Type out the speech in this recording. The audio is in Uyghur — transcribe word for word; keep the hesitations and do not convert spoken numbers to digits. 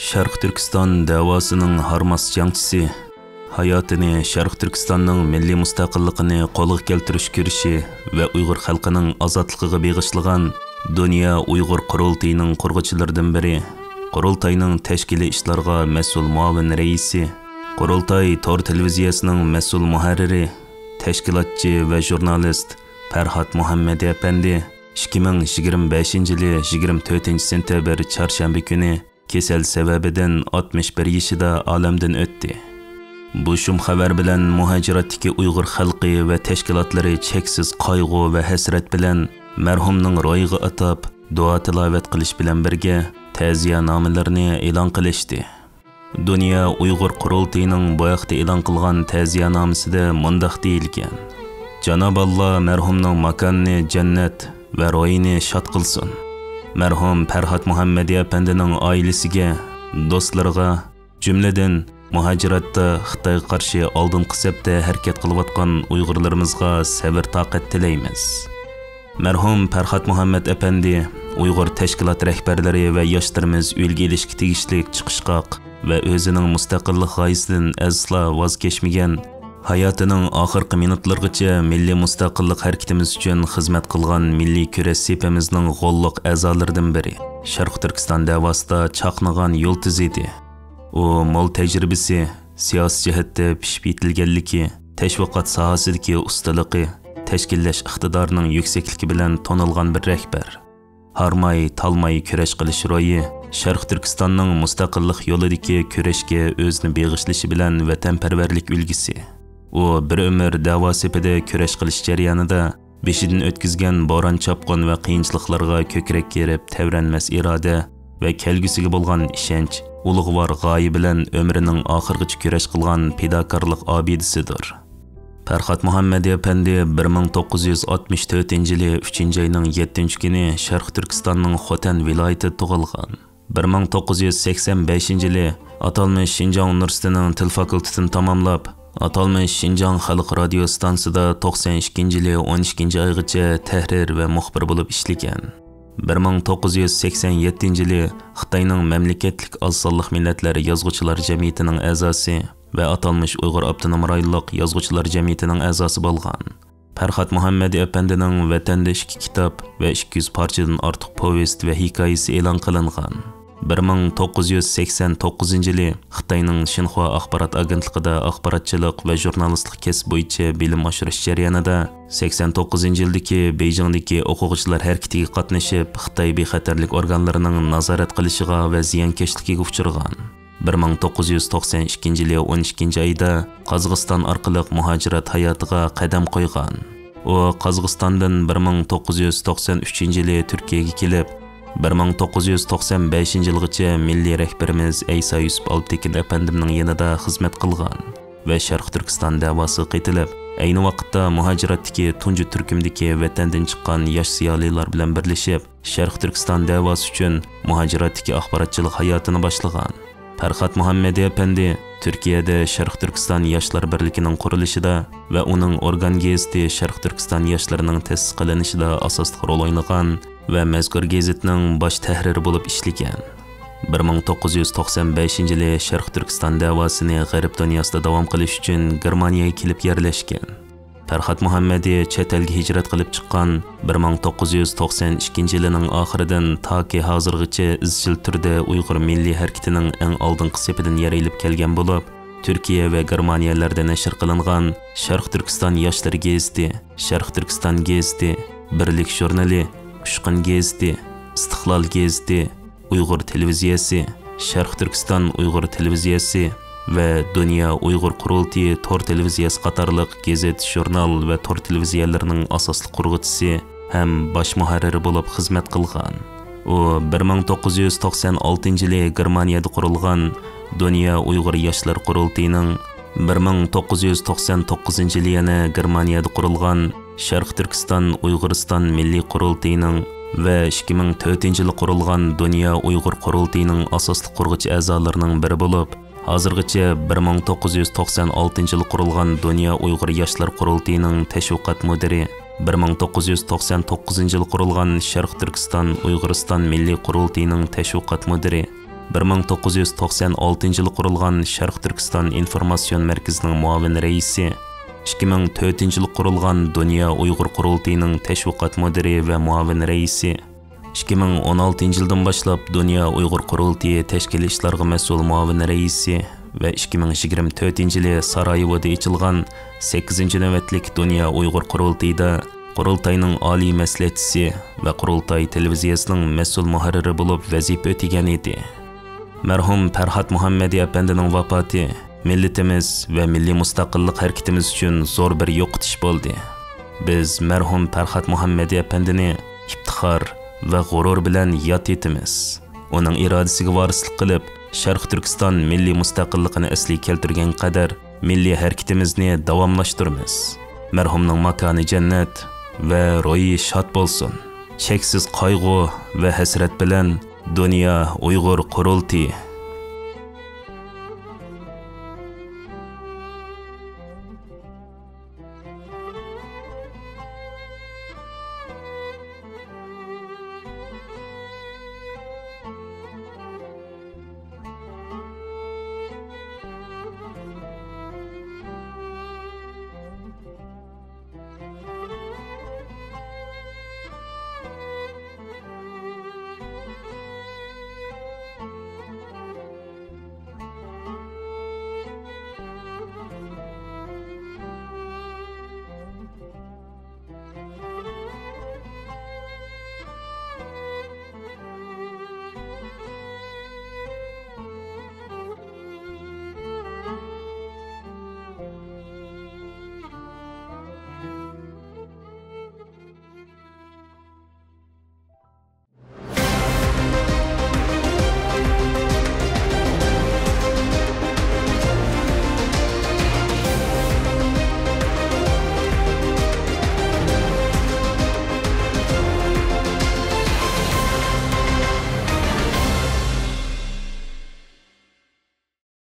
شەرقىي تۈركىستان دەۋاسىنىڭ ھارماس جەڭچىسى، ھاياتىنى شەرقىي تۈركىستاننىڭ مىللىي مۇستەقىللىقىنى قولغا كەلتۈرۈش كۈرىشى ۋە ئۇيغۇر خەلقىنىڭ ئازادلىقىغا بېغىشلىغان دۇنيا ئۇيغۇر قۇرۇلتىيىنىڭ قۇرغۇچىلىرىدىن بىرى، قۇرۇلتاينىڭ تەشكىلىي ئىشلارغا مەسئۇل مۇئاۋىن رەئىسى، قۇرۇلتاي تور تېلېۋىزىيەسىنىڭ مەسئۇل مۇھەررىرى، تەشكىلاتچى ۋە ژۇرنالىست پەرھات مۇھەممەدى ئەپەندى ئىككى مىڭ يىگىرمە بەشىنچى يىلى يىگىرمە تۆتىنچى سېنتەبىر چارشەنبە كۈنى كېسەل سەۋەبىدىن ئاتمىش بىر يېشىدا ئالەمدىن ئۆتتى. بۇ شۇم خەۋەر بىلەن مۇھاجىراتتىكى ئۇيغۇر خەلقى ۋە تەشكىلاتلىرى چەكسىز قايغۇ ۋە ھەسرەت بىلەن مەرھۇمنىڭ روھىغا ئاتاپ، دۇئا تىلاۋەت قىلىش بىلەن بىرگە، تەزىيەنامىلىرىنى ئېلان قىلىشتى. دۇنيا ئۇيغۇر قۇرۇلتىيىنىڭ بۇ ھەقتە ئېلان قىلغان تەزىيەنامىسىدە مۇنداق دېيىلگەن: جاناب ئاللا مەرھۇمنىڭ ماكانىنى جەننەت ۋە روھىنى شاد قىلسۇن. مەرھۇم پەرھات مۇھەممەدى ئەپەندىنىڭ ئائىلىسىگە، دوستلىرىغا، جۈملىدىن مۇھاجىراتتا خىتايغا قارشى ئالدىنقى سەپتە ھەرىكەت قىلىۋاتقان ئۇيغۇرلىرىمىزغا سەۋر-تاقەت تىلەيمىز. مەرھۇم پەرھات مۇھەممەد ئەپەندى ئۇيغۇر تەشكىلات رەھبەرلىرى ۋە ياشلىرىمىز ئۈلگە ئېلىشكە تېگىشلىك چىقىشقاق ۋە ئۆزىنىڭ مۇستەقىللىق غايىسىدىن ئەسلا ۋاز كەچمىگەن، ھاياتىنىڭ ئاخىرقى مىنۇتلىرىغىچە مىللىي مۇستەقىللىق ھەرىكىتىمىز ئۈچۈن خىزمەت قىلغان مىللىي كۈرەش سېپىمىزنىڭ غوللۇق ئەزالىرىدىن بىرى، شەرقىي تۈركىستان دەۋاسىدا چاقنىغان يۇلتۇز ئىدى. ئۇ مول تەجرىبىسى، سىياسىي جەھەتتە پىشىپ يېتىلگەنلىكى، تەشۋىقات ساھەسىدىكى ئۇستىلىقى، تەشكىللەش ئىقتىدارىنىڭ يۈكسەكلىكى بىلەن تونۇلغان بىر رەھبەر. ھارماي، تالماي كۈرەش قىلىش روھى، شەرقىي تۈركىستاننىڭ مۇستەقىللىق يولىدىكى كۈرەشكە ئۆزىنى بېغىشلىشى بىلەن ۋەتەنپەرۋەرلىك ئۈلگىسى. ئۇ بىر ئۆمۈر دەۋا سېپىدە كۈرەش قىلىش جەريانىدا بېشىدىن ئۆتكۈزگەن بوران-چاپقۇن ۋە قىيىنچىلىقلارغا كۆكرەك كېرىپ تەۋرەنمەس ئىرادە ۋە كەلگۈسىگە بولغان ئىشەنچ، ئۇلۇغۋار غايە بىلەن ئۆمرىنىڭ ئاخىرىغىچە كۈرەش قىلغان پىداكارلىق ئابىدىسىدۇر. پەرھات مۇھەممەدى ئەپەندى بىر مىڭ توققۇز يۈز ئاتمىش تۆتىنچى يىلى ئۈچىنچى ئاينىڭ يەتتىنچى كۈنى شەرقىي تۈركىستاننىڭ خوتەن ۋىلايىتىدە تۇغۇلغان. بىر مىڭ توققۇز يۈز سەكسەن بەشىنچى يىلى ئاتالمىش شىنجاڭ ئۇنىۋېرسىتېتىنىڭ تىل فاكۇلتېتىنى تاماملاپ، ئاتالمىش شىنجاڭ خەلق رادىيو ئىستانسىسىدا توقسان ئىككىنچى يىلى ئون ئىككىنچى ئايغىچە تەھرىر ۋە مۇخبىر بولۇپ ئىشلىگەن. بىر مىڭ توققۇز يۈز سەكسەن يەتتىنچى يىلى خىتاينىڭ مەملىكەتلىك ئاز سانلىق مىللەتلەر يازغۇچىلار جەمئىيىتىنىڭ ئەزاسى ۋە ئاتالمىش ئۇيغۇر ئاپتونوم رايونلۇق يازغۇچىلار جەمئىيىتىنىڭ ئەزاسى بولغان. پەرھات مۇھەممەدى ئەپەندىنىڭ ۋەتەندە ئىككى كىتاب ۋە ئىككى يۈز پارچىدىن ئارتۇق پوۋېست ۋە ھېكايىسى ئېلان قىلىنغان. بىر مىڭ توققۇز يۈز سەكسەن توققۇزىنچى يىلى خىتاينىڭ شىنخۇا ئاخبارات ئاگېنتلىقىدا ئاخباراتچىلىق ۋە ژۇرنالىستلىق كەسىپ بويىچە بىلىم ئاشۇرۇش جەريانىدا، سەكسەن توققۇزىنچى يىلدىكى بېيجىڭدىكى ئوقۇغۇچىلار ھەرىكىتىگە قاتنىشىپ، خىتاي بىخەتەرلىك ئورگانلىرىنىڭ نازارەت قىلىشىغا ۋە زىيانكەشلىكىگە ئۇچرىغان. بىر مىڭ توققۇز يۈز توقسان ئىككىنچى يىلى ئون ئىككىنچى ئايدا قازاقىستان ئارقىلىق مۇھاجىرەت ھاياتىغا قەدەم قويغان. ئۇ قازاقىستاندىن بىر مىڭ توققۇز يۈز توقسان ئۈچىنچى يىلى تۈركىيەگە كېلىپ، بىر مىڭ توققۇز يۈز توقسان بەشىنچى يىلغىچە مىللىي رەھبىرىمىز ئەيسا يۈسۈپ ئالپتېكىن ئەپەندىمنىڭ يېنىدا خىزمەت قىلغان ۋە شەرقىي تۈركىستان دەۋاسىغا قېتىلىپ، ئەينى ۋاقىتتا مۇھاجىرەتتىكى تۇنجى تۈركۈمدىكى ۋەتەندىن چىققان ياش زىيالىيلار بىلەن بىرلىشىپ، شەرقىي تۈركىستان دەۋاسى ئۈچۈن مۇھاجىرەتتىكى ئاخباراتچىلىق ھاياتىنى باشلىغان. پەرھات مۇھەممەدى ئەپەندى تۈركىيەدە شەرقىي تۈركىستان ياشلار بىرلىكىنىڭ قۇرۇلۇشىدا ۋە ئۇنىڭ ئورگان گېزىتى شەرقىي تۈركىستان ياشلىرىنىڭ تەسىس قىلىنىشىدا ئاساسلىق رول ئوينىغان ۋە مەزكۇر گېزىتنىڭ باش تەھرىرى بولۇپ ئىشلىگەن. بىر مىڭ توققۇز يۈز توقسان بەشىنچى يىلى شەرقىي تۈركىستان دەۋاسىنى غەرب دۇنياسىدا داۋام قىلىش ئۈچۈن گېرمانىيەگە كېلىپ يەرلەشكەن. پەرھات مۇھەممەدى چەت ئەلگە ھىجرەت قىلىپ چىققان بىر مىڭ توققۇز يۈز توقسان ئىككىنچى يىلىنىڭ ئاخىرىدىن تاكى ھازىرغىچە ئىزچىل تۈردە ئۇيغۇر مىللىي ھەرىكىتىنىڭ ئەڭ ئالدىنقى سېپىدىن يەر ئېلىپ كەلگەن بولۇپ، تۈركىيە ۋە گېرمانىيەلەردە نەشر قىلىنغان شەرقىي تۈركىستان ياشلىرى گېزىتى، شەرقىي تۈركىستان گېزىتى، بىرلىك ژۇرنىلى، ئۇچقۇن گېزىتى، ئىستىقلال گېزىتى، ئۇيغۇر تېلېۋىزىيەسى، شەرقىي تۈركىستان ئۇيغۇر تېلېۋىزىيەسى ۋە دۇنيا ئۇيغۇر قۇرۇلتىيى تور تېلېۋىزىيەسى قاتارلىق گېزىت، ژۇرنال ۋە تور تېلېۋىزىيەلىرىنىڭ ئاساسلىق قۇرغۇچىسى ھەم باش مۇھەررىرى بولۇپ خىزمەت قىلغان. ئۇ بىر مىڭ توققۇز يۈز توقسان ئالتىنچى يىلى گېرمانىيەدە قۇرۇلغان دۇنيا ئۇيغۇر ياشلار قۇرۇلتىيىنىڭ، بىر مىڭ توققۇز يۈز توقسان توققۇزىنچى يىلى يەنە گېرمانىيەدە قۇرۇلغان شەرقىي تۈركىستان ئۇيغۇرىستان مىللىي قۇرۇلتىيىنىڭ ۋە ئىككى مىڭ تۆتىنچى يىلى قۇرۇلغان دۇنيا ئۇيغۇر قۇرۇلتىيىنىڭ ئاساسلىق قۇرغۇچى ئەزالىرىنىڭ بىرى بولۇپ، ھازىرغىچە بىر مىڭ توققۇز يۈز توقسان ئالتىنچى يىلى قۇرۇلغان دۇنيا ئۇيغۇر ياشلار قۇرۇلتىيىنىڭ تەشۋىقات مۇدىرى، بىر مىڭ توققۇز يۈز توقسان توققۇزىنچى يىلى قۇرۇلغان شەرقىي تۈركىستان ئۇيغۇرىستان مىللىي قۇرۇلتىيىنىڭ تەشۋىقات مۇدىرى، بىر مىڭ توققۇز يۈز توقسان ئالتىنچى يىلى قۇرۇلغان شەرقىي تۈركىستان ئىنفورماتسىيون مەركىزىنىڭ مۇئاۋىن رەئىسى، ئىككى مىڭ تۆتىنچى يىلى قۇرۇلغان دۇنيا ئۇيغۇر قۇرۇلتىيىنىڭ تەشۋىقات مۇدىرى ۋە مۇئاۋىن رەئىسى، ئىككى مىڭ ئون ئالتىنچى يىلدىن باشلاپ دۇنيا ئۇيغۇر قۇرۇلتىيى تەشكىلىي ئىشلارغا مەسئۇل مۇئاۋىن رەئىسى ۋە ئىككى مىڭ يىگىرمە تۆتىنچى يىلى سارايېۋودا ئېچىلغان سەككىزىنچى نۆۋەتلىك دۇنيا ئۇيغۇر قۇرۇلتىيىدا قۇرۇلتاينىڭ ئالىي مەسلىھەتچىسى ۋە قۇرۇلتاي تېلېۋىزىيەسىنىڭ مەسئۇل مۇھەررىرى بولۇپ ۋەزىپە ئۆتىگەن ئىدى. مەرھۇم پەرھات مۇھەممەدى ئەپەندىنىڭ ۋاپاتى مىللىتىمىز ۋە مىللىي مۇستەقىللىق ھەرىكىتىمىز ئۈچۈن زور بىر يوقىتىش بولدى. بىز مەرھۇم پەرھات مۇھەممەدى ئەپەندىنى ئىپتىخار ۋە غۇرۇر بىلەن ياد ئېتىمىز. ئۇنىڭ ئىرادىسىگە ۋارىسلىق قىلىپ، شەرقىي تۈركىستان مىللىي مۇستەقىللىقىنى ئەسلىگە كەلتۈرگەنگە قەدەر مىللىي ھەرىكىتىمىزنى داۋاملاشتۇرىمىز. مەرھۇمنىڭ ماكانى جەننەت ۋە روھى شاد بولسۇن. چەكسىز قايغۇ ۋە ھەسرەت بىلەن دۇنيا ئۇيغۇر قۇرۇلتىيى.